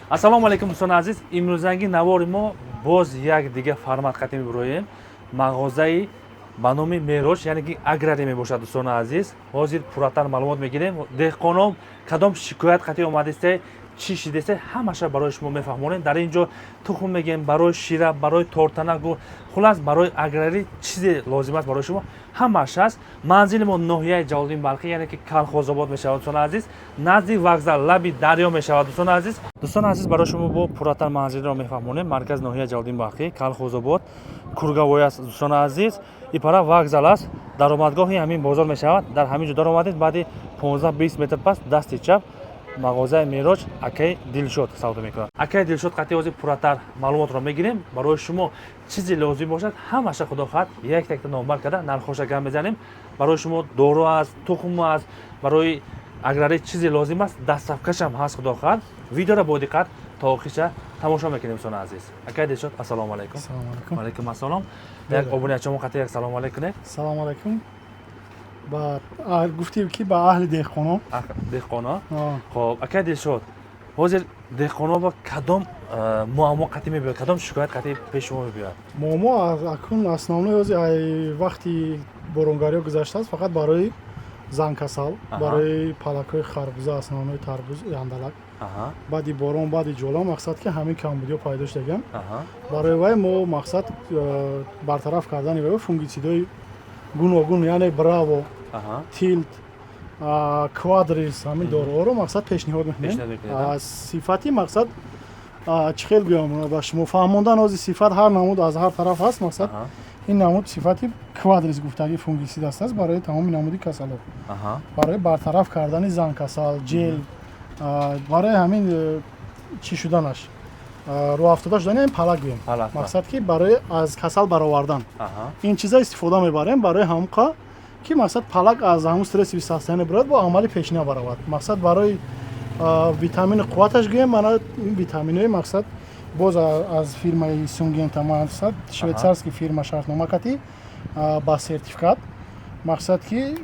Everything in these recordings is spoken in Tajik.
Ассалому алайкум, дӯстони азиз. Имрӯзанги навори мо боз як дига формат қатӣ мебироем. Мағозаи ба номи Мероҷ, яъне ки аграрӣ мебошад. Дӯстони азиз, ҳозир пурратар маълумот мегирем. Деҳқоном кадом шикоят қатӣ омадисте, чӣ шидесте, ҳамаша барои шумо мефаҳмонем. Дар ин ҷо тухм мегем, барои шира, барои тортанагу, хулас, барои аграрӣ чизе лозим аст барои шумо, ҳамааш аст. Манзили мо ноҳияи Ҷалолиддин Балхӣ, яъне ки Калхозобод мешавад, дӯстони азиз, назди вокзал, лаби дарё мешавад. Дӯстони азиз, барои шумо бо пурратар манзилро мефаҳмонем. Маркази ноҳияи Ҷалолиддин Балхӣ, Калхозобод, круговой аст, дӯстони азиз. Ипара вокзал аст, даромадгоҳи ҳамин бозор мешавад. Дар ҳамин ҷо даромадед, баъди 15-20 метр пас дасти чап мағозаи Мероҷ, акаи Дилшод савдо мекунад. Акаи Дилшод қатъи ҳозир пурратар маълумотро мегирем. Барои шумо чизе лозим бошад, ҳамаша, худо хоҳад, як якта номбар карда, нархоша гап мезанем. Барои шумо дору аст, тухм аст, барои аграрӣ чизе лозим аст, доставкашам ҳаст. Худо хоҳад, видеоро бо диққат то охирша тамошо мекунем, дӯстони азиз. Акаи Дилшод, ассалому алайкум. Салому алайкум. Алайкум ассалом. Як обунаячамо қатъи як салому алайк кунед. Салому алайкум. Ба гуфтем ки ба аҳли деҳқонон. Деҳқоно. Хоб, акаи Дилшод, ҳозир деҳқоно ба кадом муаммо қатъӣ мебиёд, кадом шикоят қатъӣ пеши шумо мебиёд? Муаммо акун основной ҳозир ай вақти боронгариҳо гузаштааст, фақат барои зангкасал, барои палакҳои харбуза, основной тарбуз, яндалак. Баъди борон, баъди ҷола, мақсад ки ҳамин камбудиҳо пайдо шудаган. Барои вай мо, мақсад, бартараф кардани вай фунгицидҳои гуногун, яъне Браво, Тилт, Квадрис, ҳамин доруҳоро, мақсад, пешниҳод мекунем. Сифати, мақсад, чӣ хел гӯям ба шумо, фаҳмондан ҳозир сифат ҳар намуд аз ҳар тараф ҳаст. Мақсад, ин намуд сифати Квадрис гуфтаги фунгицид аст, барои тамоми намуди касалҳо, барои бартараф кардани зангкасал, ҷел, барои ҳамин чӣ шуданаш, рӯафтода шудани ҳамин палак гӯем. Палак. Мақсад ки барои аз касал баровардан ин чиза истифода мебарем, барои ҳамқа ки, мақсад, палак аз ҳамун стрессовый состояние бурад, бо амали пешина баравад. Мақсад, барои витамини қувваташ гӯем, мана ин витаминҳои, мақсад, боз аз фирмаи Сингента, мақсад, швейцарский фирма, шартнома кати, ба сертификат, мақсад ки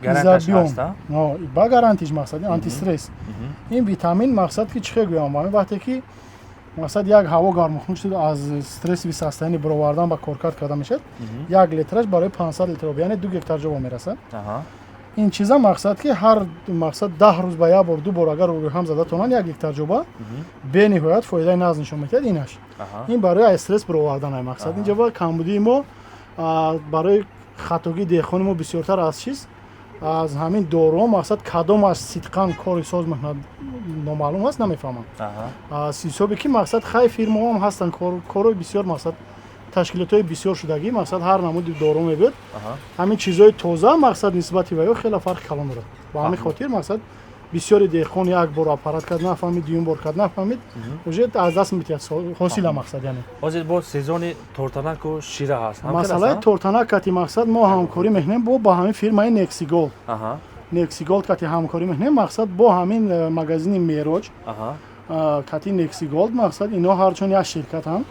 Гарантияш Изобион. ҳаст, а? Ба гарантиш, мақсад, антистресс. Ин витамин, мақсад ки чӣ хел гӯям, ҳамин вақте ки, мақсад, як ҳаво гармухунук шуд, аз стрессовый состояние баровардан ба коркард карда мешавад. 1 литраш барои 500 литр об, яъне 2 гектар ҷо мерасад. Ин чиза, мақсад ки ҳар, мақсад, 10 рӯз ба як бор, ду бор агар рӯи ҳам зада тонанд 1 гектар ҷоба, бениҳоят фоидаи нағз нишон медиҳад инаш. Ин барои аз стресс баровардан ай, мақсад. Инҷа ба камбудии мо, барои хатогии деҳқони мо бисёртар аз чиз, аз ҳамин доруҳо, мақсад, кадомаш сидқан кори соз мекунад, номаълум аст, намефаҳмам. Аз ҳисобе ки, мақсад, хай, фирмаҳоам ҳастанд, корҳои бисёр, мақсад, ташкилотҳои бисёр шудагӣ, мақсад, ҳар намуди дору мебиёд. Ҳамин чизҳои тоза, мақсад, нисбати ваё хеле фарқи калон дорад. Ба ҳамин хотир, мақсад, бисёри деҳқон як бор аппарат кард, нафаҳмид, дуюм бор кард, нафаҳмид, уже аз даст метиҳад ҳосила, мақсад, яъне. Ҳозир бо сезони тортанаку шира ҳаст. Ҳам Масъалаи хел аст, тортанак кати, мақсад, мо ҳамкорӣ мекунем бо ба ҳамин фирмаи Нексигол. Нексиголд кати ҳамкорӣ мекунем, мақсад, бо ҳамин магазини Мероҷ кати Нексиголд, мақсад, ино ҳарчун як ширкатанд.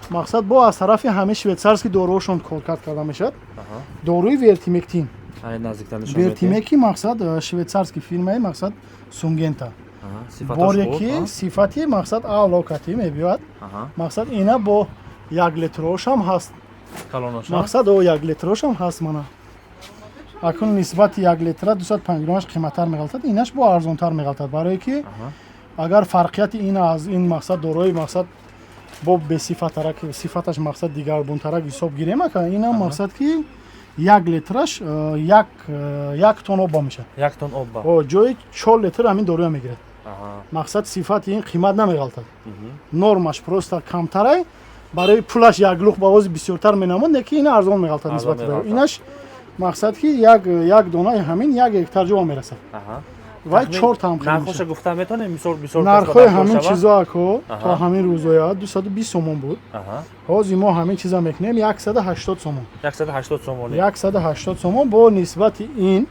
Мақсад, бо аз тарафи ҳамин швейцарский доруҳошон коркард карда мешавад. Доруи Вертимектин. Ай, наздиктар нишон медиҳем. Вертимеки, мақсад, швейцарский фирмаи, мақсад, Сингента. Сифаташ Боре хуб, ки а? сифати, мақсад, аъло кати мебиёяд. Мақсад, ина бо 1 литрошам ҳаст. Калоноша. Мақсад, о, 1 литрошам ҳаст. Мана, акун нисбати 1 литра 250 граммаш қиматтар меғалтад, инаш бо арзонтар меғалтад, барое ки агар фарқияти ин аз ин, мақсад, дорои, мақсад, бо бесифатарак, сифаташ, мақсад, дигаргунтарак ҳисоб гирем, ака, инам, мақсад, ки 1 литраш як тон обба мешавад. 1 тон обба. О, ҷои 4 литр ҳамин доруя мегирад. Мақсад, сифати ин қимат намеғалтад, нормаш просто камтарай, барои пулаш як лух ба ози бисёртар менамод, не ки ин арзон меғалтад Арзон нисбати меғалтад. Инаш, мақсад, ки як донаи ҳамин 1 гектар ҷо мерасад. Вай чор там хел Нархоша мешавад. гуфта метавонем, мисол, бисёр Нархҳои кас ба ҳамин даркор шавад? чизо, ако, то ҳамин рӯзоя 220 сомон буд. Ҳозир мо ҳамин чиза мекунем 180 сомон. 180 сомонӣ. 180 сомон. Бо нисбати ин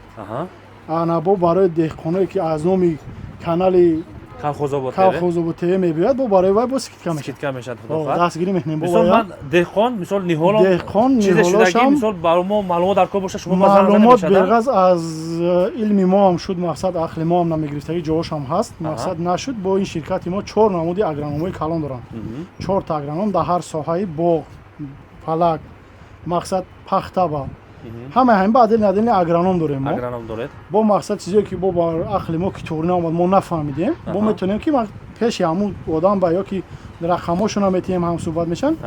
ана бо барои деҳқоное ки аз номи канали Колхозобод. Колхозобод ТВ мебиёяд, бо барои вай бо скидка мешавад. Скидка мешавад, худо. Дастгирӣ мекунем. Мисол, ман деҳқон, мисол, ниҳоло деҳқон чизе шудаги, мисол, барои мо маълумот дар кор бошад, шумо маълумот беғаз аз илми мо ҳам шуд, мақсад, ақли мо ҳам намегирифтаги ҷоҳошам ҳаст, мақсад, нашуд. Бо ин ширкати мо чор намуди агрономҳои калон доранд, чорта агроном дар ҳар соҳаи боғ, палак, мақсад, пахтаба, ҳама ҳамин ба отдельно отдельно агроном дорем мо. Агроном доред. Бо, мақсад, чизое ки бо бар ақли мо ки туғри наомад, мо нафаҳмидем, бо метавонем ки пеши ҳамун одам ба ё ки рақамҳошона метиҳем, ҳамсӯҳбат мешаванд,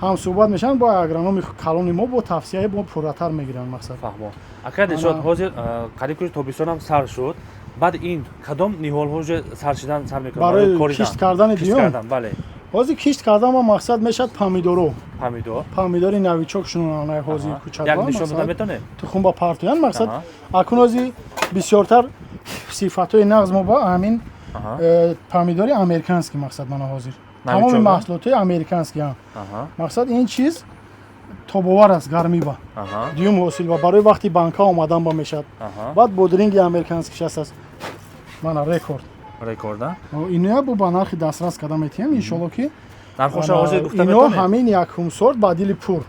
ҳамсӯҳбат мешаванд бо агрономи калони мо, бо тавсияи бо пурратар мегиранд, мақсад. Фаҳмо, ака Дилшод, ҳозир қариб ки тобистонам сар шуд, баъд ин кадом ниҳолҳо уже сар шидан сар мекунад? Барои кишт кардани дуюм? Бале. Ҳозир кишт кардан ма, мақсад, мешавад помидоро. Помидор. Помидори новичок шунонай ҳозир. Кучак нишон дода метавонед? Тухм ба партоян, мақсад, акун ҳозир бисёртар сифатҳои нағз мо ба ҳамин помидори американский, мақсад, мана ҳозир тамоми маҳсулотҳои американский, мақсад, ин чиз тобовар аст гармӣ ба, дуюм ҳосил ба, барои вақти банка омадан ба мешавад. Баъд бодринги американский шаст аст, мана, рекорд. Рекорд. Иноя бо ба нархи дастрас карда метиҳем, иншолло, ки нархоша ҳозир гуфта ино метавонед? Ҳамин якум сорт ба дили пур,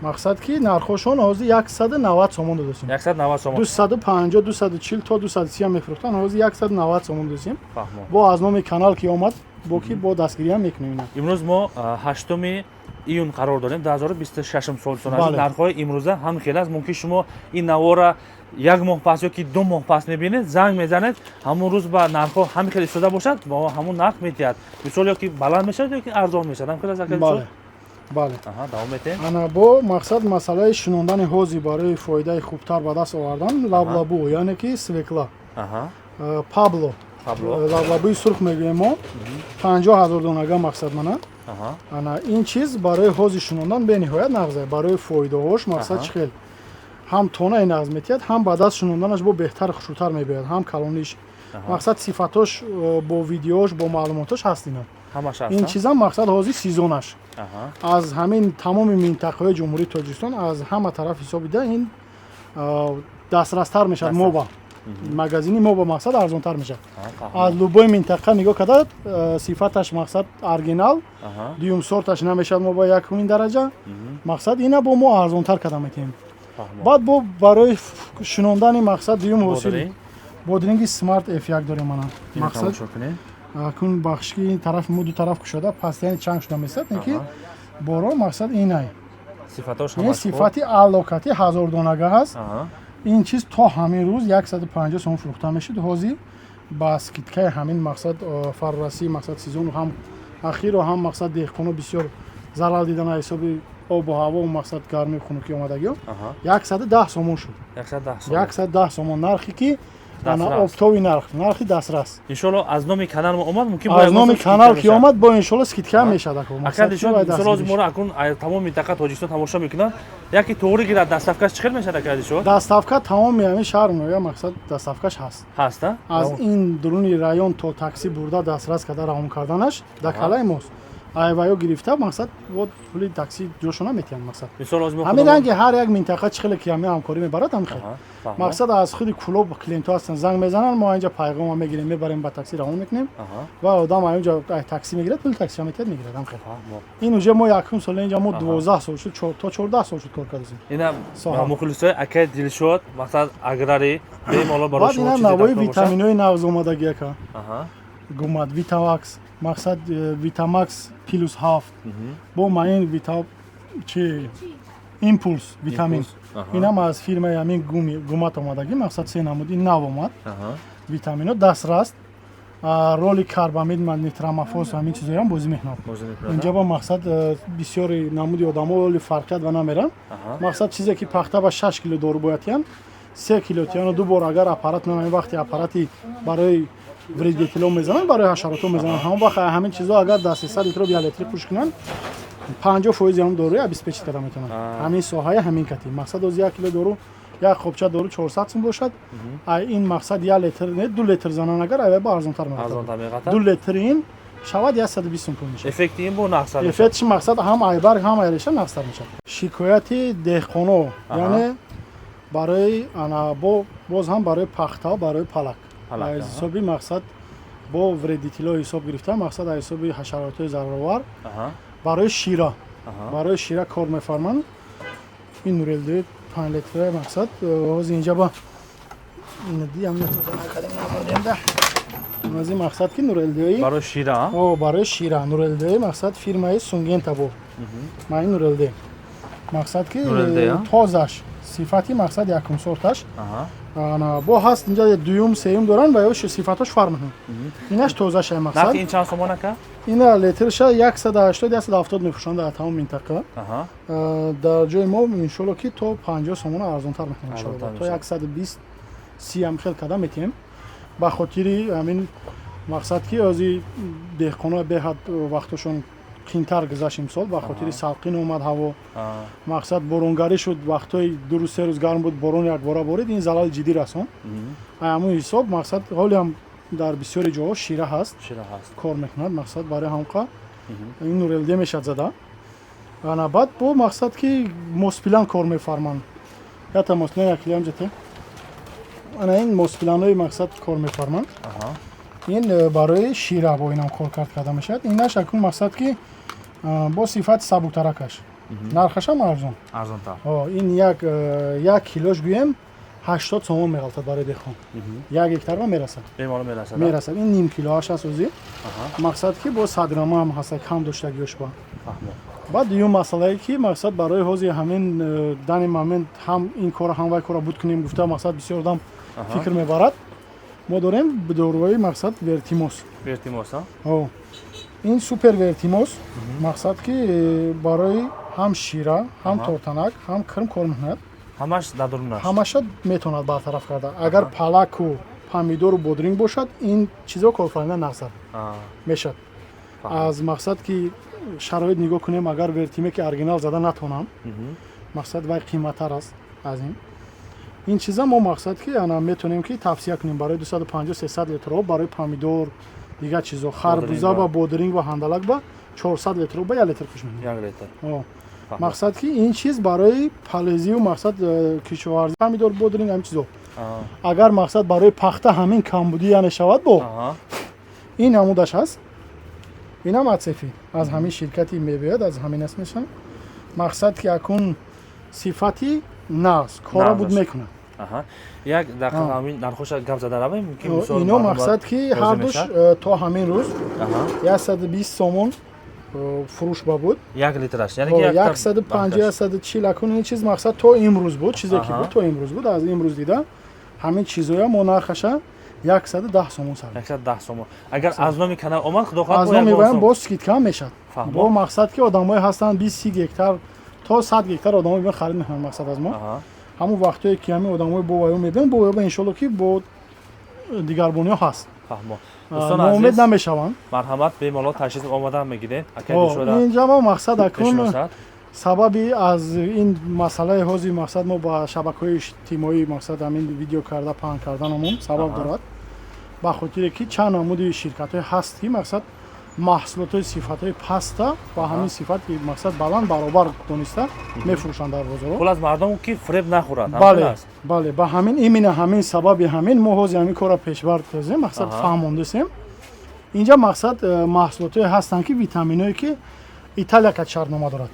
мақсад, ки нархошон ҳозир 190 сомон додастем. 190 сомон. 250, 240 то 230 мефурӯхтан, ҳозир 190 сомон додастем. Фаҳмо. Бо аз номи канал ки омад, бо ки бо дастгириам мекунем ина. Имрӯз мо 8 июн қарор дорем, 2026 сол. Бале. Нархҳои имрӯза ҳам хел аст. Мумкин шумо ин навора як моҳ пас ё ки 2 моҳ пас мебинед, занг мезанед, ҳамон рӯз ба нархҳо ҳам хел истода бошад ва ҳамон нарх метиҳад. Мисол, ё ки баланд мешавад, ё ки арзон мешавад, ҳам хел аст, ака? Бале, бале. Аҳа, давом метиҳем. Ана, бо, мақсад, масъалаи шунондани ҳозир барои фоидаи хубтар ба даст овардан лаблабу, яъне ки свекла, пабло. Пабло. Лаблабуи сурх мегӯем мо, 50 000 донага, мақсад, мана. Ана ин чиз барои ҳозир шунондан бениҳоят нағзе, барои фоидаҳош, мақсад, чӣ хел ҳам тонаи нағз метиҳад, ҳам ба даст шунонданаш бо беҳтар, хушрӯтар мебиёяд, ҳам калониш, мақсад, сифатош бо видеош, бо маълумотош ҳаст ина. Ҳамаш ҳаст. Ин чизам, мақсад, ҳозир сезонаш аз ҳамин тамоми минтақаҳои Ҷумҳурии Тоҷикистон, аз ҳама тараф ҳисобида ин дастрастар мешавад. Дастрас. Мо ба магазини мо ба, мақсад, арзонтар мешавад. Фаҳмо. Аз любой минтақа нигоҳ карда, сифаташ, мақсад, оригинал, дуюм сорташ намешавад мо ба якумин дараҷа, мақсад, ина бо мо арзонтар карда метиҳем. Фаҳмо. Баъд бо барои шунондани, мақсад, дуюм ҳосил Бодринг. Бодринги Смарт F1 дорем, мана. Инро Мақсад, тамошо кунед. Акун бахшки ин тарафи мо ду тараф кушода, пастияни чанг шуда месад, не ки боро, мақсад, инай. Сифатош ин ҳамаш хуб. Сифати аллокати 1000 донага ҳаст. Ин чиз то ҳамин рӯз 150 сомон фурӯхта мешуд, ҳозир ба скидкаи ҳамин, мақсад, фаррасӣ, мақсад, сезону ҳам ахиру ҳам, мақсад, деҳқоно бисёр зарар дидан аз ҳисоби обу ҳаво, мақсад, гармию хунукӣ омадагиё, 110 сомон шуд. 110 сомон. 110 сомон, нархе ки ана Дастрас. Оптовый нарх, нархи дастрас. Иншолло, аз номи канал мо омад, мумкин Аз номи канал ки омад, бо иншолло скидка мешавад, ако. Ака Мақсад, ки Дилшод, бояд мисол, ҳозир дастгирӣ. моро акун аз тамоми минтақа Тоҷикистон тамошо мекунанд, яке тоғри гирад, доставкаш чӣ хел мешавад, ака Дилшод? Доставка тамоми ҳамин шаҳру ноҳия, мақсад, доставкаш ҳаст. Ҳаст, а? Аз ин дуруни район то такси бурда дастрас карда равон карданаш дар калаи мост, айваё гирифта, мақсад, бо пули такси ҷошона метиҳанд, мақсад. Мисол, ҳозир мо Ҳамин ранги ҳар як минтақа чӣ хеле ки ҳамин ҳамкорӣ мебарад, ҳам хел. Фаҳмо. Мақсад, аз худи Кулоб клиентҳо ҳастанд, занг мезананд, мо инҷа пайғома мегирем, мебарем, ба такси равон мекунем ва одам инҷа такси мегирад, пули таксиша метиҳад, мегирад, ҳам хел. Фаҳмо. Ин уже мо якум сол инҷа, мо 12 сол шуд, то 14 сол шуд кор кардасем. Ина Соҳа. мухлисои акаи Дилшод, мақсад, аграри бемалол барои Баъд шумо ина чизе навои дар кор бошад. витаминҳои нағз омадаги, яка. Гумат Витавакс, мақсад, Витамакс плюс 7, бо маин вита чи Импулс витамин. Импулс, аҳа. Инам аз фирмаи ҳамин гуми Гумат омадагӣ, мақсад, се намуд ин нав омад. Витамино дастраст. Роли карбамид, нитрамофос, ҳамин чизоям бозӣ мекунад. Бозӣ мекунад. Инҷа ба, мақсад, бисёри намуди одамо оли фарқият ва намеранд. Мақсад, чизе ки пахта ба 6 кило дору бояд тиҳанд, 3 кило тиҳану ду бор агар аппарат намои, вақти аппарати барои вредитело мезананд, барои ҳашарото мезананд, ҳамон вақт ҳамин чизо агар дар 300 литро 1 литри пуш кунанд, 50% ҳам доруи обеспечить карда метавонанд. Ҳамин соҳаи ҳамин кати, мақсад, оз 1 кило дору, як қопча дору 400 сум бошад, ай ин, мақсад, 1 литр не, 2 литр занан агар, айвай ба арзонтар меғалтад. Арзонтар меғалтад. 2 литр ин шавад 120 сум пул мешавад. Эффекти ин бо нақсар мешавад. Эффектиш, мақсад, ҳам айбарг, ҳам айреша нақстар мешавад. Шикояти деҳқоно, яъне барои ана бо боз ҳам барои пахта, барои палак. Палак, Аз ҳисоби, мақсад, Бо вредителҳо ҳисоб гирифта, мақсад аз ҳисоби ҳашаротҳои зараровар барои шира, барои шира кор мефарманд. Ин Нурелдои 5 литра, мақсад ҳозир инҷа ба диам да аз ин мақсад ки Нурелдои барои шира. О, барои шира Нурелдои, мақсад фирмаи Сингента. Бо ма ин Нурелде, мақсад ки тозаш, сифати мақсад якум сорташ. Бо ҳаст инҷа дуюм, сеюм доранд ва ё сифатош фарқ мекунад. Инаш тозаша, мақсад. Ин чанд сомон, ака? Ина литрша 180, 170 мефурӯшанд дар тамоми минтақа. Дар ҷои мо, иншолло, ки то 50 сомона арзонтар мекунем, иншолло то 120, 30 ҳам хел карда метиҳем, ба хотири ҳамин мақсад ки ози деҳқонҳо беҳад вақтошон қинтар гузашт имсол, ба хотири салқин омад ҳаво, мақсад боронгарӣ шуд, вақтҳои 2 рӯз, 3 рӯз гарм буд, борон якбора борид, ин залали ҷиддӣ расон. Ҳамун ҳисоб мақсад ҳолиам дар бисёри ҷоҳо шира ҳаст, кор мекунад. Мақсад барои ҳамқа ин Нурелде мешад зада. Ана баъд бо мақсад ки Моспилан кор мефарманд, ята Моспилан якилиам ҷате. Ана ин Моспиланҳои мақсад кор мефарманд. Ин барои шира бо инам коркард карда мешавад. Инаш акун мақсад ки бо сифати сабуктаракаш, нархашам арзон. Арзонтар. Ин як килош гӯем 80 сомон меғалтад барои деҳқон, 1 гектарба мерасад. Бемалол мерасад. Мерасад. Ин ним килоаш аст ӯзи. Мақсад ки бо 100 грамма ҳам ҳаста, кам доштагиёш ба. Баъд дуюм масъалае ки мақсад барои ҳозир ҳамин данный момент ҳам ин кора, ҳам вай кора буд кунем гуфта, мақсад бисёр одам фикр мебарад. Мо дорем доруҳои мақсад Вертимос. Вертимос. Ин супер Вертимос, мақсад ки барои ҳам шира, ҳам тортанак, ҳам кирм кор мекунад. Ҳамаш дар дурунаш. Ҳамаша метавонад бартараф карда. Агар палаку, помидору бодринг бошад, ин чизо корфармида нақсад мешавад. Аз мақсад ки шароит нигоҳ кунем, агар Вертимеки оригинал зада натонам, мақсад вай қиматтар аст аз ин. Ин чиза мо мақсад ки ана метавонем ки тавсия кунем барои 250, 300 литр об, барои помидор, дигар чизо, харбуза ба, бодринг ва ҳандалак ба 400 литр об ба 1 литр хуш мекунем. Мақсад ки ин чиз барои полезию мақсад кишоварзӣ, помидор, бодринг, ҳамин чизо. Агар мақсад барои пахта ҳамин камбудӣ яъне шавад, бо ин намудаш ҳаст. Инам Ацефи аз ҳамин ширкати мебиёяд, аз ҳамин аст мешавад. Мақсад ки акун сифати нағз кора буд мекунад. Як дақиқа, ҳамин нархоша гап зада равем. Ино мақсад ки ҳардуш то ҳамин рӯз 120 сомон фурӯш ба буд. Як литраш? 150, 140. Акун ин чиз мақсад то имрӯз буд, чизе ки буд то имрӯз буд. Аз имрӯз дида ҳамин чизоя мо нархаша 110 сомон сар. 110 сомон. Агар аз номи канал омад, худо хоҳад, аз номи ваям боз скидка мешавад. Бо мақсад ки одамое ҳастанд 20, 30 гектар то 100 гектар одамо мебиён, харид мекунанд мақсад аз мо. Ҳамон вақтое ки ҳамин одамои бо ваё мебиён, бо ваё, иншолло, ки бо дигарбониҳо ҳаст, ноумед намешаванд. Марҳамат, бемалол ташриф омадан мегиред. Инҷа мо мақсад акун сабаби аз ин масъалаи ҳозир мақсад мо ба шабакаҳои иҷтимоӣ мақсад ҳамин видео карда паҳн карданамон сабаб дорад, ба хотире ки чанд намуди ширкатҳое ҳаст, ки мақсад маҳсулотҳои сифатҳои паста ба ҳамин сифати мақсад баланд баробар дониста мефурӯшанд дар бозорҳо. Хулас, мардум ки фиреб нахӯрад. Бале, бале, ба ҳамин, именно ҳамин сабаби ҳамин мо ҳозир ҳамин корро пешбар тезем, мақсад фаҳмондасем. Инҷа мақсад маҳсулотҳое ҳастанд, ки витаминҳое ки Италия кад шартнома дорад,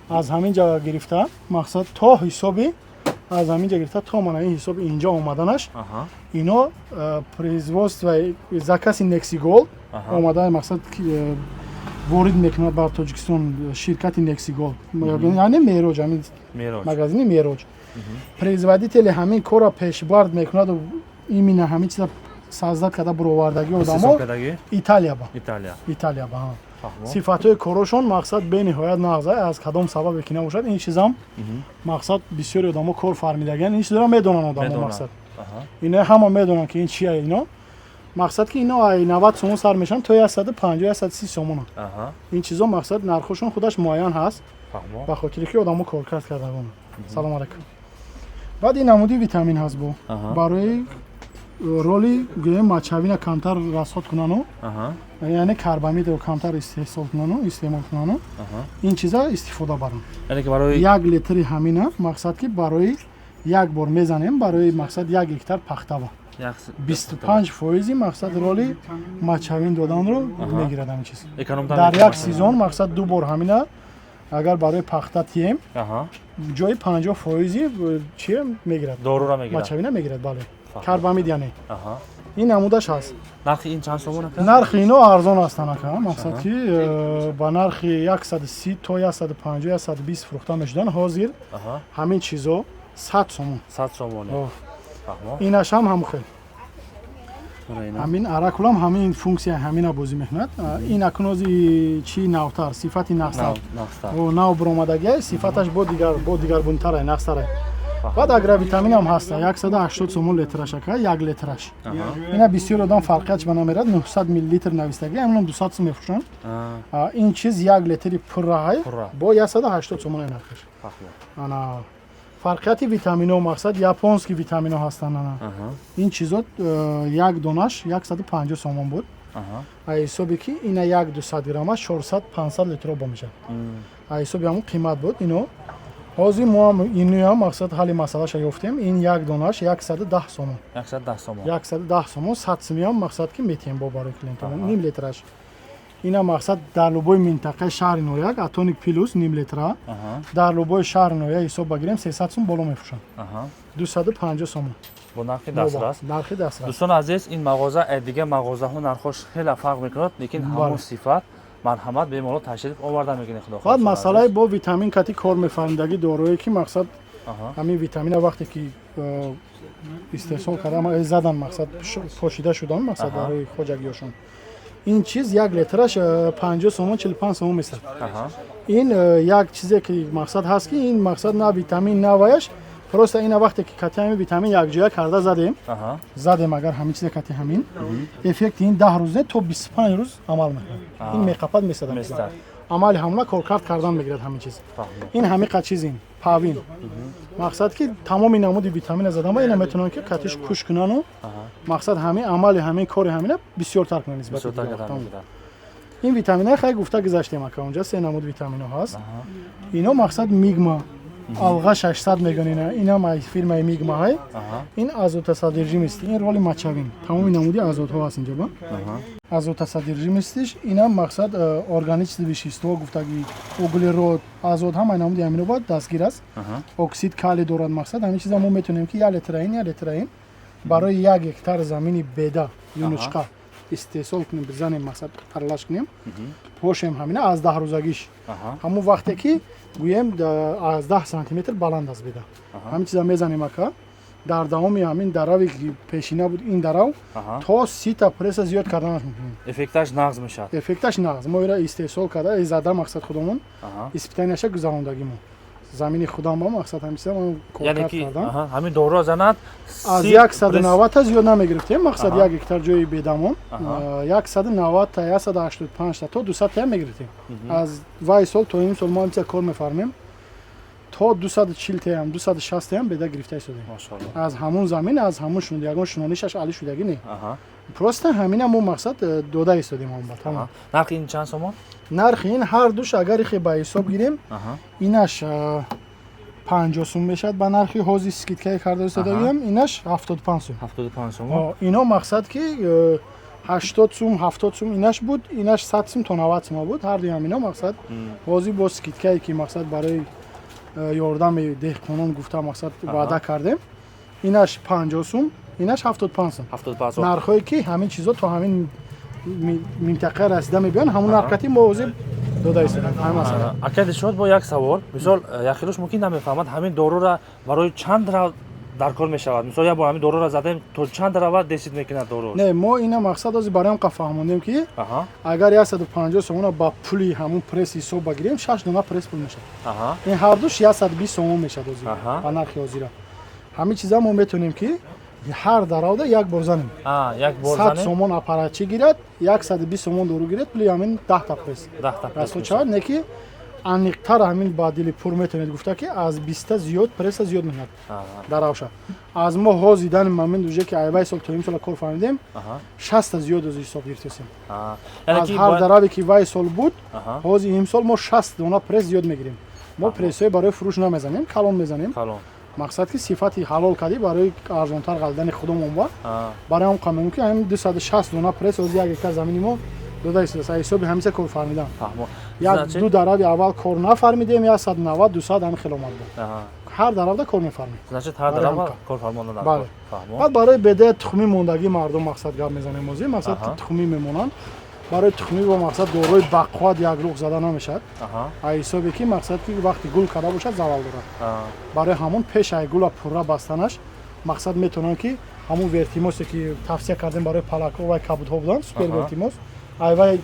аз ҳамин ҷа гирифта, мақсад то ҳисоби аз ҳамин ҷа гирифта то мана ин ҳисоби инҷа омаданаш, ино производство закази Нексигол омада, мақсад ворид мекунад бар Тоҷикистон ширкати Нексигол, яъне Мероҷ, ҳамин магазини Мероҷ. Производители ҳамин корро пешбард мекунаду именно ҳамин чиза создать карда буровардагӣ одамо Италия ба, Италия ба. Сифатҳои корошон мақсад бениҳоят нағз. Аз кадом сабабе ки набошад, ин чизам мақсад бисёри одамо кор фармидагиан, ин чизро медонанд одамо. Мақсад ино ҳама медонанд, ки ин чия. Ино мақсад ки ино ай 90 сомон сар мешаванд то 150, 130 сомона. Ин чизо мақсад нархошон худаш муайян ҳаст, ба хотире ки одамо коркард кардагон. Салом алайкум. Баъд ин намуди витамин ҳаст бо барои роли гӯем мочевина камтар расход кунану, яъне карбамидро камтар истеҳсол кунану, истеъмол кунану, ин чиза истифода баранд. 1 литри ҳамина мақсад ки барои як бор мезанем, барои мақсад 1 гектар пахтава. 25 фоизи мақсад роли мочевина доданро мегирад ҳамин чиз. Дар як сезон мақсад ду бор ҳамина агар барои пахта тием, ҷои 50 фоизи чи мегирад? Дорура мегирад. Мочевина мегирад, бале, карбамид яъне. Ин намудаш ҳаст. Нархи ин чанд сомон, ака? Нархи ино арзон ҳастанд, ака. Мақсад ки ба нархи 130 то 150, 120 фурӯхта мешуданд. Ҳозир ҳамин чизо 100 сомон. 100 сомон. Инаш ҳам ҳамон хел, ҳамин Оракулам ҳамин функсия ҳамина бозӣ мекунад. Ин акунози чи навтар, сифати нағзтар, нав биромадагия, сифаташ бо дигаргунтара, нағзтара. Баъд агровитаминам ҳаста, 180 сомон литраш, ака, як литраш. Ина бисёр одам фарқиятш ба намерад, 900 миллилитр навистагӣ, ҳаминам 200 сум мефурӯшанд. Ин чиз як литри пурраҳай бо 180 сомон нархаш. Ана фарқияти витамино, мақсад японский витамино ҳастанд. Ана ин чизо як донаш 150 сомон буд. Ҳисоби ки ина як 200 граммаш 400, 500 литр обо мешавад, ҳисоби ҳамон қимат буд. Ино ҳозир мо ҳам инуям мақсад ҳалли масъалаша ёфтем. Ин як донаш 110 сомон. 110 сомон. 110 сомон, 100 сумиам мақсад ки метиҳем бо барои клиентамон ним литраш. Ина мақсад дар любой минтақаи шаҳри ноҳияк Атоник Плюс ним литра дар любой шаҳри ноҳия ҳисоб багирем, 300 сум боло мефурӯшанд, 250 сомон. Бо нархи дастрас. Нархи дастрас. Дӯстони азиз, ин мағоза дигар мағозаҳо нархош хеле фарқ мекунад, лекин ҳамон сифат. Марҳамат, бемалол ташриф оварда мекунед, худо. Баъд масъалаи бо витамин кати кор мефаҳмидагӣ, дороe ки мақсад ҳамин витамина вақте ки истеҳсол карда задан, мақсад пошида шудан, мақсад барои хоҷагиёшон ин чиз як литраш 50 сомон, 45 сомон месад. Ин як чизе ки мақсад ҳаст, ки ин мақсад на витамин, на ваяш, просто ина вақте ки кати ҳамин витамин якҷоя карда задем, агар ҳамин чизе кати ҳамин эффекти ин 10 рӯз не, то 25 рӯз амал мекунад. Ин меқапад, месадам, амали ҳамона коркард кардан мегирад ҳамин чиз. Ин ҳамиқа чиз, ин павин, мақсад ки тамоми намуди витамина задан ба ина метавонанд ки катиш куш кунану мақсад ҳамин амали ҳамин кори ҳамина бисёртар кунанд нисбати. Ин витаминаи хай гуфта гузаштем, ака, онҷа се намуд витамино ҳаст. Ино мақсад Мигма Алға 600 мегӯян ина. Инам аз фирмаи Мигма ҳай. Ин азотосодержимости, ин роли мочевина, тамоми намуди азотҳо ҳаст инҷа ба азотосодержимостиш. Инам мақсад органические вещество гуфтаги, углерод, азот, ҳамаи намуди ҳамино бояд дастгир аст. Оксид калий дорад. Мақсад ҳамин чиза мо метавонем ки як литраин, як литраин барои як гектар замини беда, юнучқа истеҳсол кунем, бизанем, мақсад аралаш кунем, пошем ҳамина аз 10 рӯзагиш, ҳамон вақте ки гӯем аз 10 сантиметр баланд аст беда, ҳамин чиза мезанем, ака. Дар давоми ҳамин дарави ки пешина буд, ин дарав то 30-та пресса зиёд карданаш мумкин. Эффекташ нағз мешавад. Эффекташ нағз. Мо ира истеҳсол карда зада, мақсад худомон испытанияша гузарондагимо, замини худам ба мақсад ҳамин чиза ман коркард кардам. Ҳамин доруро занад. Аз 190-та зиёд намегирифтем, мақсад як гектар ҷои бедамон 190-та, 185-та то 200-та мегирифтем. Аз вай сол то ин сол мо ҳамин чиза кор мефармем, то 240-таям, 260-таям беда гирифта истодем аз ҳамун замин, аз ҳамун шунд. Ягон шунонишаш али шудагӣ не, просто ҳамина мо мақсад дода истодем он ба тамом. Нархи ин чанд сомон? Нархи ин ҳар душ агар ихе ба ҳисоб гирем, инаш 50 сум мешавад ба нархи ҳози скидкае карда истодагиам, инаш 75 сум. 75 сум. Ино мақсад ки 80 сум, 70 сум инаш буд, инаш 100 сум то 90 сума буд. Ҳар дуи ҳамино мақсад ҳозир бо скидкае ки мақсад барои ёрдами деҳқонон гуфта мақсад ваъда кардем, инаш 50 сум, инаш 75 сум. Нархҳое ки ҳамин чизо то ҳамин минтақа расида мебиён, ҳамон нархкати мо ҳозир дода истодем. Ака Дилшод, бо як савол. Мисол, яхелош мумкин намефаҳмад, ҳамин дорура барои чанд дар кор мешавад? Мисол, як бор ҳамин дорура задем, то чанд рава десид мекунад дору? Не, мо ина мақсад ҳозир барои ҳам фаҳмондем, ки агар 150 сомона ба пули ҳамун пресс ҳисоб багирем, шаш дона пресс пул мешавад. Ин ҳардуш 120 сомон мешавад ҳозир ба нархи ҳозира. Ҳамин чиза мо метавонем ки ҳар даравда як бор занем, 100 сомон аппаратчӣ гирад, 120 сомон дору гирад, пули ҳамин 10-та пресс расход шавад. Не ки аниқтар ҳамин ба дили пур метавонед гуфта, ки аз 20-та зиёд пресса зиёд мекунад даравша. Аз мо ҳозир дани момент уже ки айвай сол то имсола кор фаҳмидем, 60-та зиёд ози ҳисоб гирифтесем. Аз ҳар дараве ки вай сол буд, ҳозир имсол мо 60 дона пресс зиёд мегирем. Мо прессҳои барои фурӯш намезанем, калон мезанем. Мақсад ки сифати ҳалол кардӣ барои арзонтар ғалидани худомон ба барои он қамем ки ҳамин 260 дона пресс ози 1 гектар замини мо дода истодааст. Ҳисоби ҳамиса кор фармидан. Як ду дарави аввал кор нафармидем, 190, 200 ҳамин хел омад буд. Ҳар даравда кор мефармед. Бале. Баъд барои бедаи тухмӣ мондагии мардум, мақсад, гап мезанем. Озӣ, мақсад, тухмӣ мемонанд. Барои тухмӣ бо, мақсад, дорои бақувват як рух зада намешавад, ҳисобе ки, мақсад, ки вақти гул карда бошад, залал дорад. Барои ҳамон пеш ай гула пурра бастанаш, мақсад, метавонанд ки ҳамун Вертимосе ки тавсия кардем барои палакҳо ва кабудҳо буданд, супер Вертимос, айвай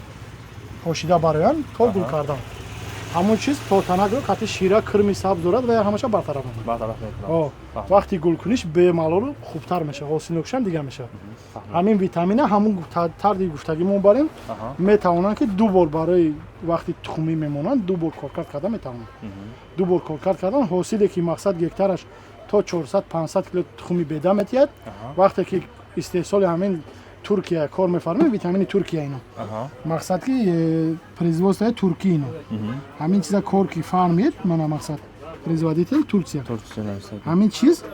пошида бароянд то гул кардан. Ҳамун чиз тортанакро қати шира кирми сабз дорад ва ҳамаша бартараф мекунад. Вақти гулкуниш бемалолу хубтар мешавад, ҳосилнокишам дигар мешавад. Ҳамин витамина ҳамун тарди гуфтагӣ мо барем, метавонанд ки ду бор барои вақти тухмӣ мемонанд, ду бор коркард карда метавонанд. Ду бор коркард кардан, ҳосиле ки, мақсад, гектараш то 400-500 кило тухми беда метиҳад. Вақте ки истеҳсоли ҳамин Туркия кор мефармоед, витамини Туркия ино, мақсад, ки производство и туркӣ ино, ҳамин чиза кор ки фармед, мана, мақсад, производитель Турция. Ҳамин чиз,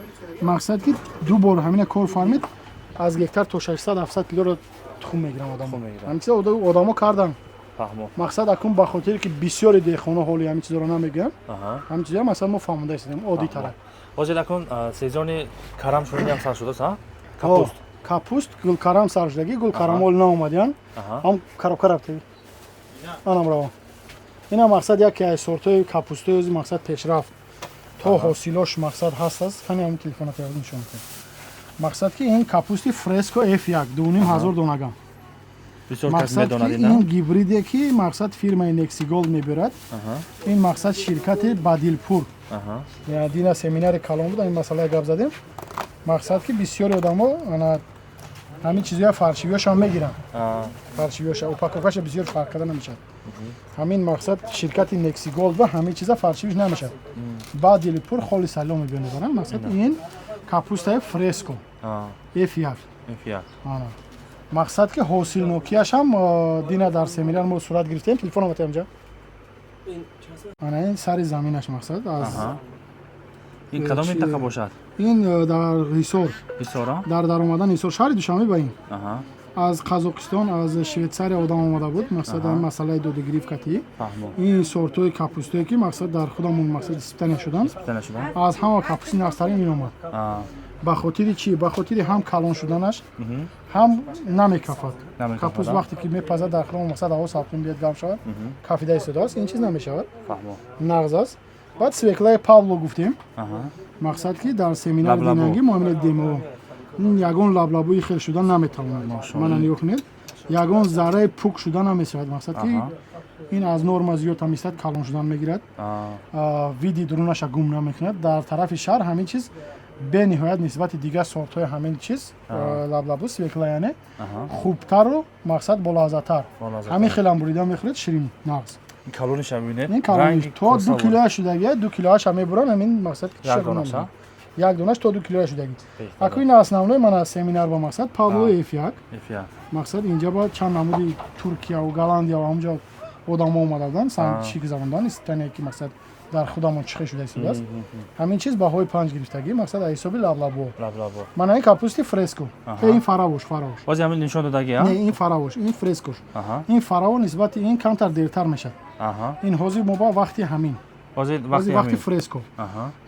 мақсад, ки ду бор ҳамина кор фармед, аз гектар то 600-700 килоро тухм мегирам одамо. Ҳамин чиза одамо кардан, мақсад, акун ба хотире ки бисёри деҳқоно ҳоли ҳамин чизоро намегӯянд, ҳамин чизоро, масалан, мо фаҳмонда истодем оддӣ тарак. Ҳозир акун сезони карам шуниам сар шудааст, капуст. Капуст, гулкарам сар шудагӣ, гулкарам ҳол наомадиян, ҳам коробка рафта, анам равон. Ина, мақсад, яке аз сортҳои капустои ози, мақсад, пешрафт то ҳосилош, мақсад, ҳаст аст. Кани ҳамин телефона нишон кун. Мақсад, ки ин капусти Фреско F1, 2500 донагам. Мақсад, ки ин гибриде ки, мақсад, фирмаи Нексигол мебирад. Ин, мақсад, ширкати Бадилпур. Дина семинари калон буд, ин масъалаи гап задем. Мақсад, ки бисёри одамо ана ҳамин чизоя фаршивиёшам мегиранд, фаршивиёша упаковка ша бисёр фарқ карда намешавад. Ҳамин, мақсад, ширкати Нексигол ва ҳамин чиза фаршивиш намешавад, Бадилпур холи сало мебиёнад. Мақсад, ин капустаи Фреско F1. Мақсад, ки ҳосилнокияшам дина дар семинар мо сурат гирифтем. Телефон омад инҷа, ана ин сари заминаш, мақсад, аз Ин кадом минтақа бошад? Ин дар Ҳисор. Ҳисор. Дар даромадан Ҳисор, шаҳри Душанбе ба ин. Аз Қазоқистон, аз Швейтсария одам омада буд, мақсад, масъалаи додугирифт катӣ. Ин сортҳои капустое ки, мақсад, дар худамон, мақсад, испытания шуданд, аз ҳама капусти нағзтарин ин омад. Ба хотири чӣ? Ба хотири ҳам калон шуданаш, ҳам намекафад. Капуст вақте ки мепазад дар худамон, мақсад, ҳаво салқин биёд, гарм шавад, кафида истодааст. Ин чиз намешавад, нағз аст. Баъд свекла и Павло гуфтем, мақсад, ки дар семинари динангӣ мо ҳамина демо. Ин ягон лаблабӯи хел шуда наметавонад. Мана, нигоҳ кунед, ягон зарраи пук шуда намешавад. Мақсад, ки ин аз норма зиёд ҳам истад, калон шудан мегирад, види дурунаша гум намекунад. Дар тарафи шаҳр ҳамин чиз бениҳоят нисбати дигар сортҳои ҳамин чиз, лаблабу, свекла, яъне хубтару, мақсад, болаззаттар. Ҳамин хелам бурида мехӯред, ширин, нағз. Калониша бибинед. Ин калониш то 2 килоя шудагия, 2 килояша мебуран. Ҳамин, мақсад, як донаш то 2 килоя шудагӣ. Аку ин основной мана семинар ба, мақсад, Павло F1. Мақсад, инҷа ба чанд намуди Туркияву Голландия ва ҳамҷо одамо омада буданд, чӣ гузарондан, испытание ки, мақсад, дар худамон чихе шуда истодааст. Ҳамин чиз баҳои панҷ гирифтагӣ, мақсад, аз ҳисоби лаблабо. Мана ин капусти Фреско, ин Фаравош, Фаравош. Бози ҳамин нишон додагӣ? Не, ин Фаравош, ин Фрескош. Ин Фараво нисбати ин камтар дертар мешавад. Ин ҳозир мо ба вақти ҳамин, вақти Фреско.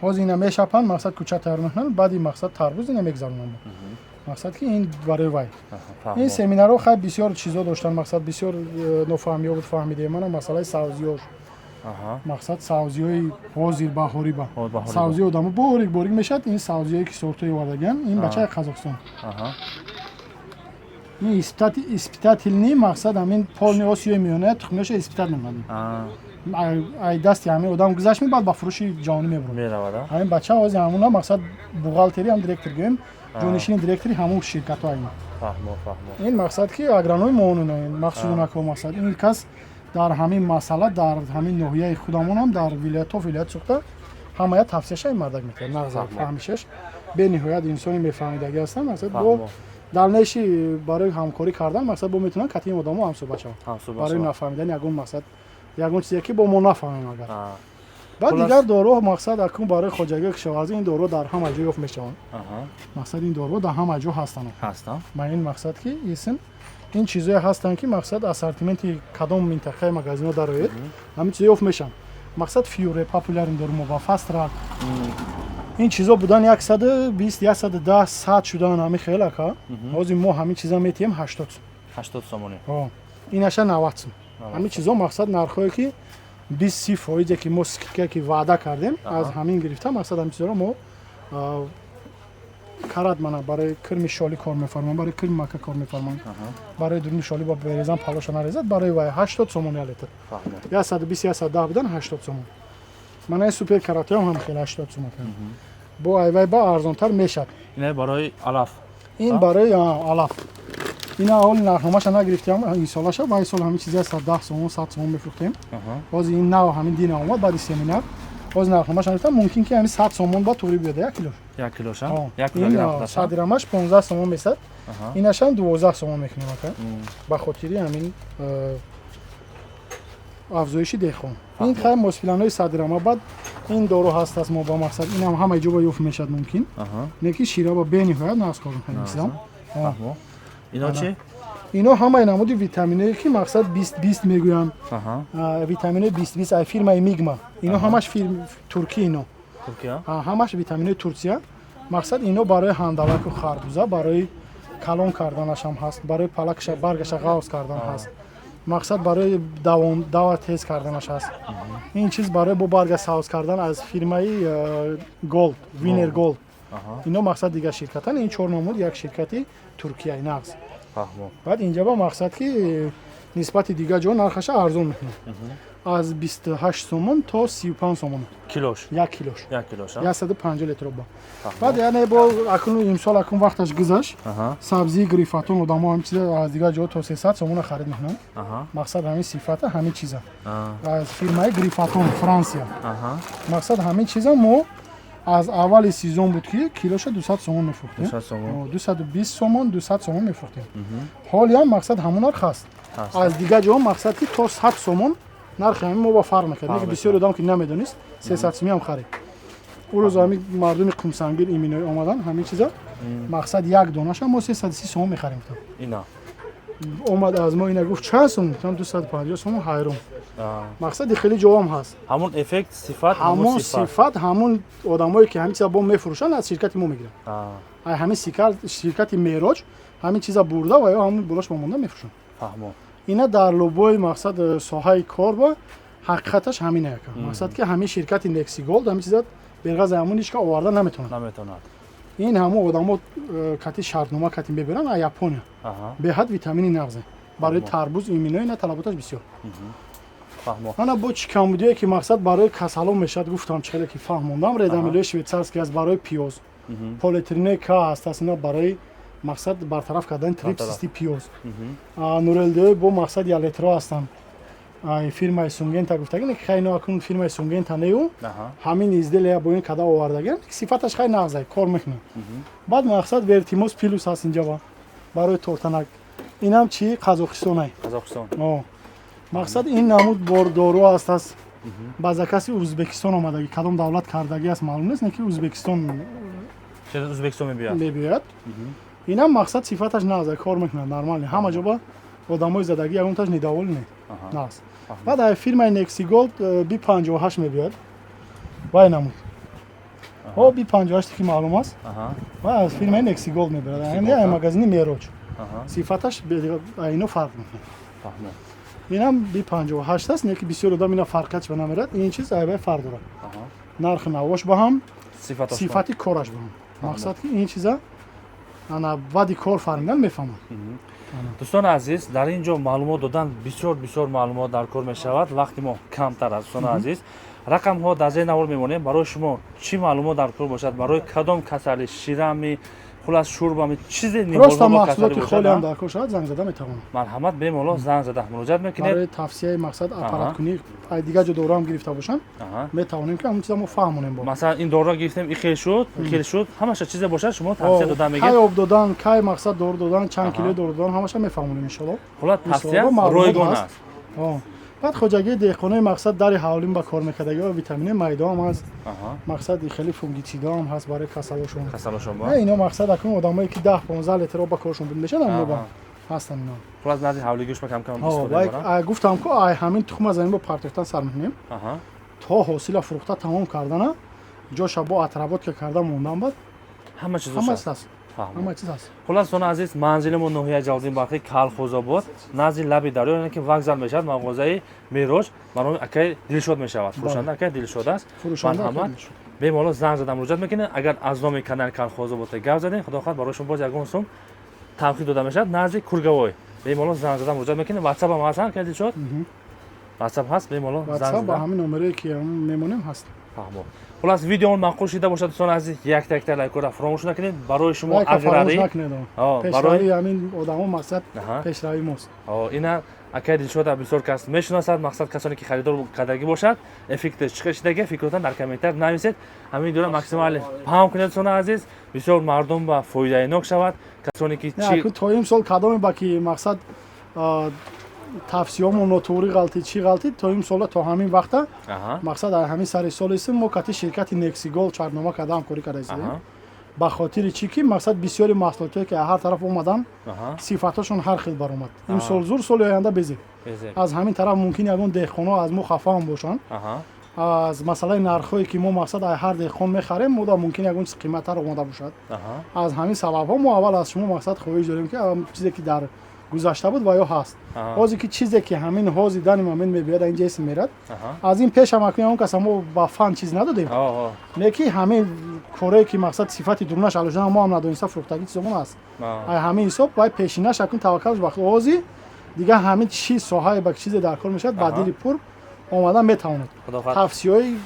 Ҳозир ина мешапанд, мақсад, кӯча тайёр мекунанд, баъди, мақсад, тарбуз ина мегзаронанд. Мақсад, ки ин барои вай. Ин семинарҳо хай бисёр чизо доштанд, мақсад, бисёр нофаҳмиҳо буд, фаҳмидем. Мана масъалаи савзиёш, мақсад, савзиҳои ҳозир баҳорӣ, ба савзии одамо борик борик мешавад. Ин савзиҳое ки сортҳои овардагиан, ин бачаи Қазоқистон, ин испытательный, мақсад, ҳамин полный Осиёи Миёна тухмиёша испытать мекунад. Ай дасти ҳамин одам гузашт, баъд ба фурӯши ҷаҳонӣ мебурад ҳамин бача. Ҳозир ҳамуна, мақсад, бухгалтери ҳам директор гӯем, ҷонишини директори ҳамун ширкатҳо ин. Ин, мақсад, ки агрономи моонуна мақсудунако, мақсад, ин кас дар ҳамин масъала дар ҳамин ноҳияи худамонам, дар вилоятҳо, вилоят сӯхта, ҳамая тавсияша ин мардак метиҳад. Нағз фаҳмишаш, бениҳоят инсони мефаҳмидагӣ ҳастанд. Мақсад, бо дальнейший барои ҳамкорӣ кардан, мақсад, бо метавонанд кати ин одамо ҳамсӯҳбат шаванд барои нафаҳмидани ягон, мақсад, ягон чизе ки бо мо нафаҳмем агар. Баъд дигар доруҳо, мақсад, акун барои хоҷагии кишоварзӣ ин доруҳо дар ҳама ҷо ёфт мешаванд. Мақсад, ин доруҳо дар ҳама ҷо ҳастанд. Ҳастанд. Ма ин мақсад ки исм ин чизое ҳастанд, ки мақсад, ассортименти кадом минтақаи магазинҳо дароед, ҳамин чизо ёфт мешаванд. Мақсад, Фьюре популярный дору мо ба Фастрак, ин чизо будан 120, 110, 100 шудан, ҳамин хел, ака. Ҳозир мо ҳамин чиза метиҳем 80 сум. 80 сомонӣ. Инаша 90 сум. Ҳамин чизо, мақсад, нархҳое ки 20-30 фоизе ки мо скидка ки ваъда кардем, аз ҳамин гирифта, мақсад, ҳамин чизоро мо карат мана барои кирми шолӣ кор мефармоям, барои кирми мака кор мефармоям, барои дуруни шолӣ ба березан палоша нарезад, барои вай 80 сомон як литр. 120, 110 будан, 80 сомон. Мана ин супер каратоям ҳам хеле 80 сомон, бо айвай ба арзонтар мешад. Ина барои алаф? Ин барои алаф. Ина ҳоли нархномаша нагирифтем ин солаша. Вай сол ҳамин чизи 110 сомон, 100 сомон мефурӯхтем. Ҳозир ин нав ҳамин дина омад баъди семинар, ҳозир нархномаша нагирифтам. Мумкин ки ҳамин 100 сомон ба туғри биёда як килош. Як килоша? Ин 100 граммаш 15 сомон месад, инашам 12 сомон мекунем, ака, ба хотири ҳамин афзоиши деҳқон. Ин хай мосфиланои 100 грамма. Баъд ин дору ҳаст аст мо ба мақсад, инам ҳама ҷо ба ёфт мешад мумкин, не ки шира ба бениҳоят нағз кор мекунад чизам. Ино чи? Ино ҳамаи намуди витаминое ки, мақсад, бист бист мегӯянд, витаминои бист бист ай фирмаи Мигма. Ино ҳамаш фирм туркӣ, ино ҳамаш витаминои Турсия. Мақсад, ино барои ҳандалаку харбуза, барои калон карданашам ҳаст, барои палакша баргаша ғавз кардан ҳаст, мақсад, барои дава тез карданаш ҳаст. Ин чиз барои бо барга савз кардан аз фирмаи Голд, Винер Голд. Ино, мақсад, дигар ширкатан. Ин чор намуд як ширкати Туркияи нағз. Баъд инҷа ба мақсад ки нисбати дигар ҷо нархаша арзон мекунад, аз 28 сомон то 35 сомон. Килош? Як килош. Як килош. 150 литр ба. Баъд яъне бо акун имсол, акун вақташ гузашт, сабзии Грифатон. Одамо ҳамин чиза аз дигар ҷо то 300 сомона харид мекунанд. Мақсад, ҳамин сифата, ҳамин чиза аз фирмаи Грифатон, Франсия. Мақсад, ҳамин чиза мо аз аввали сезон буд ки килоша 200 сомон мефурӯхтем, 220 сомон, 200 сомон мефурӯхтем. Ҳолиам, мақсад, ҳамон нарх ҳаст. Аз дигар ҷо, мақсад, ки то 100 сомон нархи ҳамин мо ба фарқ мекард. Бисёр одам ки намедонист, 300 сомиам харид. Ӯ рӯз ҳамин мардуми Қумсангир иминои омадан, ҳамин чиза, мақсад, як донаша мо 330 сомон мехарем. Ина. Омад аз мо ина гуфт: «Чанд сом?» Гуфтам: «250 сомон». Ҳайрон. Мақсади хеле ҷоам ҳаст. Ҳамон эффект, сифат. Ҳамон сифат, ҳамон одамое ки ҳамин чиза бо мефурӯшанд, аз ширкати мо мегиранд. Ай ҳамин ширкати Мероҷ ҳамин чиза бурда ва ё ҳамон болош монда мефурӯшанд. Ина дар любой, мақсад, соҳаи кор ба ҳақиқаташ ҳамин яка. Мақсад, ки ҳамин ширкати Нексиголд ҳамин чиза беғаз ҳамон ҳеч ка оварда наметавонад. Наметавонад. Ин ҳамон одамо кати шартнома кати мебаранд а Япония. Беҳад витамини нағзе барои тарбуз, имино, ина талаботаш бисёр. Ана бо чӣ камбудие ки, мақсад, барои касалон мешавад, гуфтам, чӣ хеле ки фаҳмондам. Редамилои швейцарский аст барои пиёз, Полетрине К аст, аст ина барои, мақсад, бартараф кардани трипсисти пиёз. Нурелдиҳои бо, мақсад, ялетро ҳастанд, фирмаи Сунгента гуфтагин, ки хайно акун фирмаи Сунгента нею, ҳамин изделия бо ин када овардагин, сифаташ хай нағзай, кор мекунад. Баъд, мақсад, Вертимос Плюс ҳаст инҷа барои тортанак. Инам чи, Қазоқистонай. Қазоқистон. Мақсад, ин намуд бордору аст, аст ба заказ и Ӯзбекистон омадагӣ, кадом давлат кардагӣ аст, маълум нест, не ки Ӯзбекистон. Ӯзбекистон мебиёяд. Мебиёяд. Инам, мақсад, сифаташ нағзай, кор мекунад нормально. Ҳама ҷо ба одамои задагӣ ягонташ недовольный не, нағз. Баъд ай фирмаи Нексиголд би 58 мебиёяд, вай намуд о би 58 ки маълум аст, вай аз фирмаи Нексиголд мебиёяд, ай магазини Мероҷ. Сифаташ ино фарқ мекунад. Инам би 58 аст, не ки бисёр одам ина фарқиятш ба намерад. Ин чиз айбай фарқ дорад, нархи навош ба ҳам, сифати кораш ба ҳам. Мақсад, ки ин чиза ана баъди кор фармидан мефаҳмад. Дӯстони азиз, дар ин ҷо маълумот додан бисёр бисёр маълумот дар кор мешавад, вақти мо камтар аст. Дӯстони азиз, рақамҳо дар зери навор мемонем. Барои шумо чӣ маълумот дар кор бошад, барои кадом касали, ширами, хулас, шӯрбами, чизе. Просто маҳсулоти холиам дар кор шавад, занг зада метавонам. Марҳамат, бемалол занг зада муроҷиат мекунед. Барои тавсияи, мақсад, аппараткунӣ, ай дигар ҷо дороам гирифта бошанд, метавонем ки ҳамон чиза мо фаҳмонем бо. Масалан, ин дороро гирифтем, и хел шуд, и хел шуд, ҳамаша чизе бошад, шумо тавсия дода мегиред. Кай об додан, кай, мақсад, дору додан, чанд кило дору додан, ҳамаша мефаҳмонем, иншоалло. Хулас, тавсия ройгон аст. Баъд хоҷагии деҳқонои, мақсад, дари ҳавлим ба кор мекардагиҳо витамини майдаам ҳаст, мақсад, хеле фунгитсидаам ҳаст барои касалошон. Касалошон ба. Не, ино, мақсад, акун одамое ки 10-15 литр об ба коршон буд мешавад, аммо ҳастан ино. Хулас, назди ҳавлигӯш ба кам кам истифода мебарам. Гуфтам ку, ай ҳамин тухма замин бо партофтан сар мекунем то ҳосила фурӯхта тамом кардана, ҷоша бо отработка карда мондан, баъд ҳама чиз. Ҳама чиз ҳаст, ҳама чиз ҳаст. Хулас, дӯстони азиз, манзили мо ноҳияи Ҷалолиддин Балхӣ, Калхозобод, назди лаби дарё, яъне ки вокзал мешавад, мағозаи Мероҷ ба номи акаи Дилшод мешавад. Фурӯшанда акаи Дилшод аст. Фурӯшанда. Марҳамат, бемалол занг зада муроҷиат мекунед. Агар аз номи канали Калхозобод гап задем, худо хоҳад, барои шумо боз ягон сум танқид дода мешавад. Назди Кургавой бемалол занг зада муроҷиат мекунед. Ватсап ҳам ҳаст, акаи Дилшод? Ватсап ҳаст, бемалол занг Ватсап ба зада. ҳамин номерое ки мемонем ҳаст. Фаҳмо. Хулас, видеомон маъқул шида бошад, дӯстони азиз, якта якта лайкора фаромӯш накунед. Барои шумо Лайка фаромӯш аграрӣ накунед. Барои Пешравии ҳамин одамо, мақсад, пешравии мост. Ина акаи Дилшода бисёр кас мешиносад, мақсад, касоне ки харидор кардагӣ бошад, эффекташ чӣ хел шидаги, фикротон дар комментар нависед. Ҳамин видеоро максимально паҳн кунед, дӯстони азиз, бисёр мардум ба фоидаинок шавад, касоне ки Не, чи акун то имсол кадоме ба ки, мақсад, тавсияҳомо нотуғрӣ ғалтид, чӣ ғалтид, то имсола, то ҳамин вақта, мақсад, дар ҳамин сари сол истем, мо кати ширкати Нексигол шартнома карда ҳамкорӣ карда истодем. Ба хотири чӣ ки, мақсад, бисёри маҳсулотое ки аз ҳар тараф омадан, сифатошон ҳар хел баромад. Имсол зур, соли оянда безеб. Безеб. Аз ҳамин тараф мумкин ягон деҳқонҳо аз мо хафаам бошанд аз масъалаи нархҳое ки мо, мақсад, аз ҳар деҳқон мехарем, мо да мумкин ягон чиз қиматтар омода бошад. Аз ҳамин сабабҳо мо аввал аз шумо, мақсад, хоҳиш дорем ки чизе ки дар гузашта буд ва ё ҳаст, ҳозе ки чизе ки ҳамин ҳози дани момент мебиёд, инҷа исм мерад, аз ин пеш ҳам акун ягон каса мо ба фан чиз надодем, не ки ҳамин корое ки, мақсад, сифати дурунаш алошидан мо ҳам надониста фурӯхтагӣ чизомон аст. Ай ҳамин ҳисоб вай пешинаш акун таваккалш ба Худо. Ҳози дигар ҳамин чи соҳае ба чизе дар кор мешавад, ба дили пур омада метавонед. Худо хоҳад. Тавсияҳои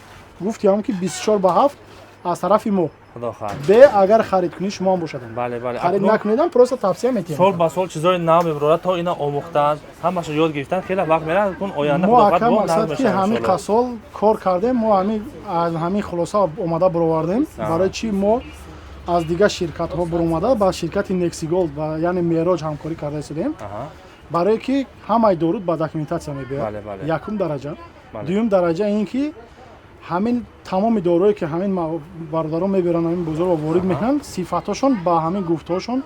гуфтиам ки 24 ба 7 аз тарафи мо. Худо хоҳад. Бе агар харид кунӣ, шумо ҳам бошад. Бале, бале. Харид Акнун накунедам, просто тавсия метиҳем. Сол ба сол чизои нав мебарорад, то ина омӯхтан, ҳамаша ёд гирифтан хеле вақт меравад. Кун оянда, Мо худо хоҳад, ака, бо нав мақсад, ки мешавад, ҳамин иншоалло. қасол кор кардем, мо ҳамин аз ҳамин хулоса омада баровардем. Барои чӣ мо аз дигар ширкатҳо баромада ба ширкати Нексиголд ва яъне Мероҷ ҳамкорӣ карда истодем? Барое ки ҳамаи дору ба документатсия мебиёяд. Бале, бале. Якум дараҷа. Дуюм дараҷа ин ки ҳамин тамоми дорое ки ҳамин бародарон мебиёранд, ҳамин бозорро ворид мекунанд, сифатҳошон ба ҳамин гуфтаҳошон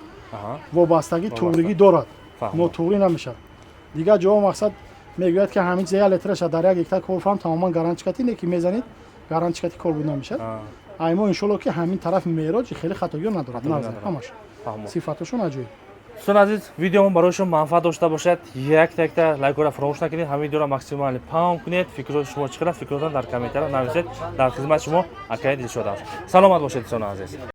вобастагӣ, туғригӣ дорад, нотуғрӣ намешавад. Дигар ҷоҳо, мақсад, мегӯяд ки ҳамин чиз як литраша дар 1 гектар кор фаҳм, тамоман гарантчикати, не ки мезанед, гарантчикати кор буд намешавад. Ай мо, иншолло, ки ҳамин тарафи Мероҷ хеле хатогиҳо надорад. Хатогӣ надорад. Ҳамаш сифатошон аҷоиб. Дӯстони азиз, видеомон барои шумо манфаат дошта бошад, якта якта лайкора фаромӯш накунед, ҳамин видеоро максимально паҳн кунед. Фикрҳои шумо чӣ қадар, фикротон дар комментария нависед. Дар хизмати шумо акаи Дилшод аст. Саломат бошед, дӯстони азиз.